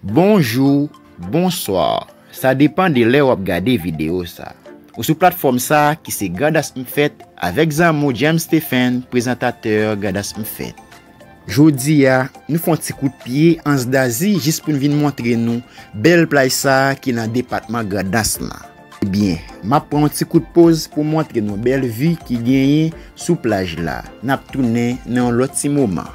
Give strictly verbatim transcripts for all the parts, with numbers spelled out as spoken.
Bonjou, bonswa. Sa depann de lè w ap gade videyo sa. Ou sou platfòm sa ki se Grandans M Fèt avèk zanmi w James Stephen, prezantatè Grandans M Fèt. Jodi a, nou fè yon ti kout pye Anse d'Asie jis pou n vin montre nou bèl plaj sa ki nan depatman Grandans lan. Ebyen, m ap pran yon ti kout poz pou montre nou bèl vi ki genyen sou plaj la. N ap tounen nan yon lòt ti moman.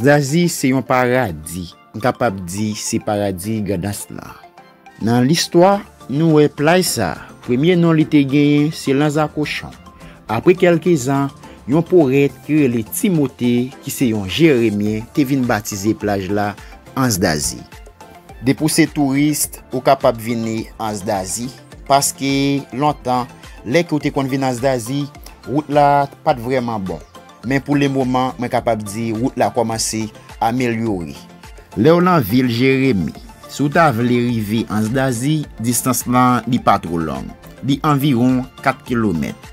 Zazi se yon paradi. M kapab di se paradi Grandans lan. Nan listwa, nou wè plaj sa, premye non li te genyen se Lanzakochon. Apre kèlke zan, yon powèt ki rele Timote, ki se yon Jeremyen, te vin batize plaj la Anse d'Asie. Depi w se touris, ou kapab vini Anse d'Asie, paske lontan, lè ke w te konn vin Anse d'Asie, wout la pa t vrèman bon. Men pou lemoman, mwen kapab di wout la kòmanse amelyore. Lè w nan vil Jeremi, si w ta vle rive Anse d'Asie, distans lan li pa twò long. Li anviwon kat kilomèt.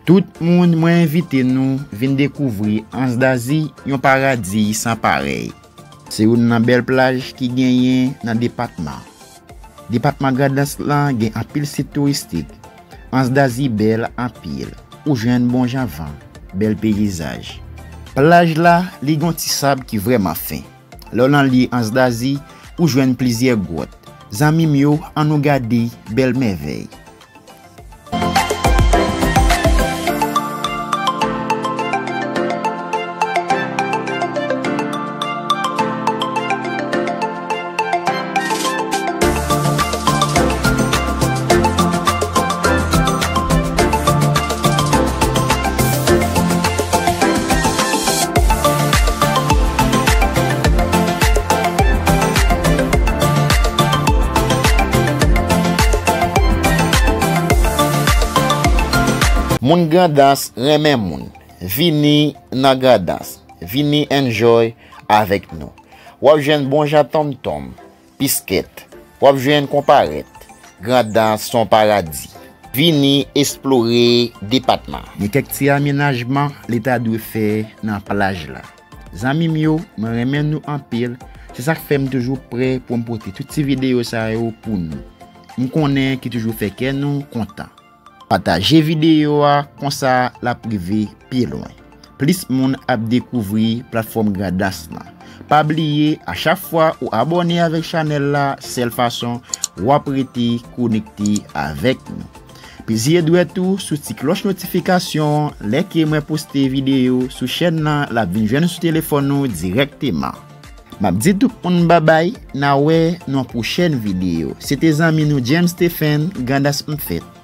Tout moun, mwen envite nou vin dekouvri Anse d'Asie, yon paradi san parèy. Se youn nan bèl plaj ki genyen nan depatman. Depatman Grandans lan gen anpil sit touristik. Anse d'Asie bèl anpil. Ou jwenn bon jan van, bèl peyizaj. Plaj la, li gen yon ti sab ki vrèman fen. Lè w nan lye Anse d'Asie, ou jwenn plizyè gwòt. Zanmi m yo, ann nou gade bèl mèvèy. Moun Grandans renmen moun. Vini nan Grandans. Vini enjoy avèk nou. W ap jwenn bon jan tonmtonm, piskèt. W ap jwenn konparèt. Grandans se yon paradi. Vini esplore depatman. Gen kèk ti amenajman leta dwe fè nan plaj la. Zanmi m yo, mwen renmen nou anpil. Se sa k fè m toujou prè pou m pote tout ti videyo sa yo pou nou. M konnen ki toujou fè kè nou kontan. Pataje videyo a, konsa l ap rive pi lwen. Plis moun ap dekouvri platfòm Grandans lan. Pa bliye, a chak fwa ou abòne avèk chanèl la, sèl fason w ap rete konekte avèk nou. Piziye dwèt ou sou ti klòch notifikasyon an, lè ke mwen poste videyo sou chèn nan, l ap vin jwenn sou telefòn ou dirèkteman. M ap di tout moun babay, n a wè nan pwochèn videyo. Se te zanmi nou James Stephen, Grandans M Fèt.